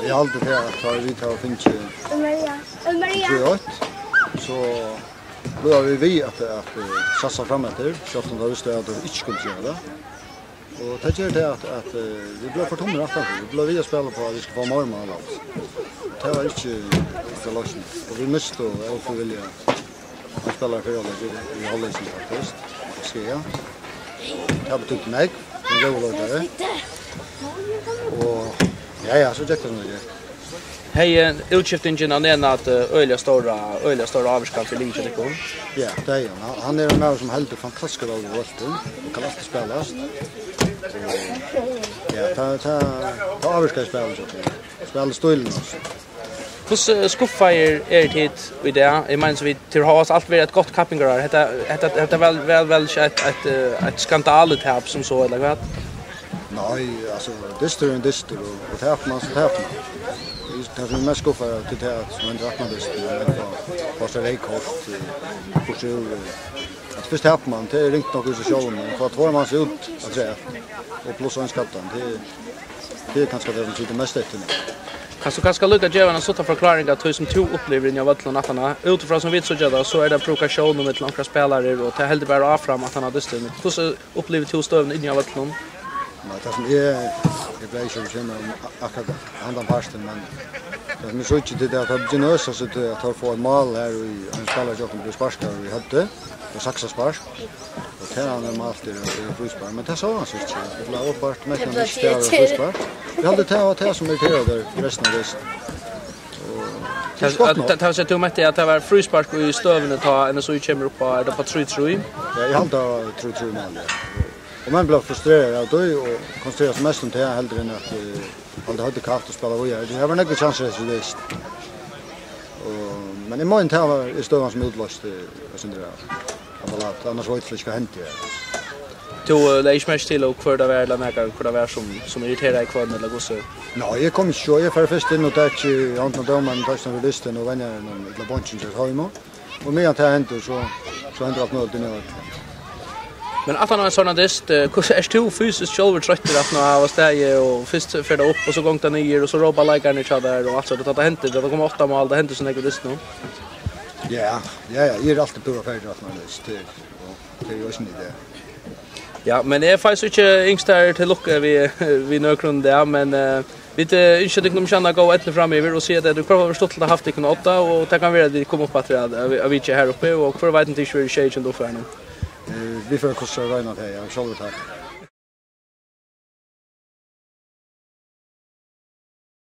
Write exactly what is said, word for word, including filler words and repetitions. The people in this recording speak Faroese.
Eg haldi tað, at tá vit hava fingið Maria. Maria. Trý eitt, so blíva vit við at, at, eh, satsa frameftir, sjálvt um tað vistu at tað ikki skuldi gera tað. Og tað ger tað at, at, eh, vit blíva for tummir aftanfyri. Vit blíva við at spæla upp á, at vit skal fáa meir mál, altso. Og tað var ikki, ikki loysnin. Og vit mistu ófrivilliga ein spælara fyri hálvleik í, í hálvleikinum, faktiskt. Skal eg? Tað betyddi nógv, ein góður leikari. Og ja, ja, so gekk tað sum tað gekk. Hevði útskiftingin av Nenad, eh, øgiliga stóra, øgiliga stóra ávirkan fyri liðið hjá tykkum? Ja, tað er hann. Hann, hann er ein maður sum heldur fantastiskt væl við bóltin og kann altíð spælast. Og, ja, tað, tað, tað ávirkar spælið hjá okkum. Spælið stílin, altso. Hvussu skuffaðir eru tit í dag? Eg meini, so vit, tit hava alt verið eitt gott kappingarár. Hetta, hetta, hetta var væl, væl, væl ikki eitt, eitt, eh, eitt skandalutap sum so, ella hvat? Nei, altso, dystur er ein dystur, og, og tapir mann, so tapir mann. Tað sum er mest skuffað er, tað er tað sum hendir aftan á dystin, at fáa, fáa sær reyð kort, eh, burtur úr, eh, at fyrst tapir mann, tað er ringt nokk í seg sjálvum, men fáa tveir mans út afturat, og pluss ein skaddan, tað er, tað er kanska tað sum situr mest eftir nú. Kanst tú kanska líka geva eina stutta forkláring av tí sum tú upplivir inni á vøllinum aftaná? Útifrá sum vit síggja tað, so er tað provokatión millum onkrar spælarar, og tað heldur bara áfram aftaná dystin. Hvussu upplivir tú støðuna inni á vøllinum? Nei, tað sum eg, eg bleiv ikki so bekymraður um a-, akkurát handan partin, men tað sum eg síggi til, tað er at tað byrjar at øsa seg til, at teir fáa eitt mál her, og ein spælari hjá okkum blívur sparkaður í høvdið, og saksaspark, og tað er normalt, er, er fríspark, men tað sá hann so ikki. Ella openbart meinti hann ikki, tað var fríspark. Eg haldi, tað var tað sum irriteraði teir restina av dystinum. Og tað er ikki gott nokk. Tað, tað, tað, tú meinti, at tað var fríspark í støðuni, tá N S Í kemur upp á, er tað upp á trý trý? Ja, eg haldi, tað var trý trý mál, ja. Og menn blíva frustreraðir av tí, og konsentrera seg mest um tað, heldur enn at, eh, halda høvdið kalt og spæla víðari. Tað var nógvir kjansir, hetta er vist. Og, men eg meini, tað var, er støðan sum útloysti, eh, eitt sindur av, av ballade. Annars veit eg ikki, hvat hendi her. Tú, eh, legði ikki merki til, og hvør tað var, ella nakar, hvør tað var sum, sum irriteraði hvønn, ella hvussu? Nei, eg kom ikki so. Eg fór fyrst inn og tók í hondina á dómaranum, tók seg fyri dystin og venjarin, ella bonkin, gekk heim. Og meðan tað hendir, so, so hendir alt møguligt inni á vøllinum. Men aftan á ein sånn dyst, eh, hvussu, ert tú fysiskt sjálvur troyttur aftan á at hava staðið og fyrst fer tað upp, og so gongur tað niður, og so rópa leikararnir hjá tær, og alt so, tá tað hendir, tá tað koma átta mál, tað hendir so nógv í dystinum? Ja, ja, ja, eg eri altíð púra ferdigur aftan á ein dyst, tað er, og tað er jú eisini tað. Ja, men eg fái so ikki ynskt tær til lukku við, við nøkrum í dag, men, eh, vit, eh, ynskja tykkum um sjanna góða eydnu framyvir og siga at tað hevur í hvørt fall verið stuttligt at havt tykkum á odda, og tað kann vera at vit koma upp aftur at, at, at vitja her uppi, og hvør veit um tað ikki verður sjeyogtjúgunda umfarið nú. Eh, vit fara at kosta royna tað, ja, sjálvur takk.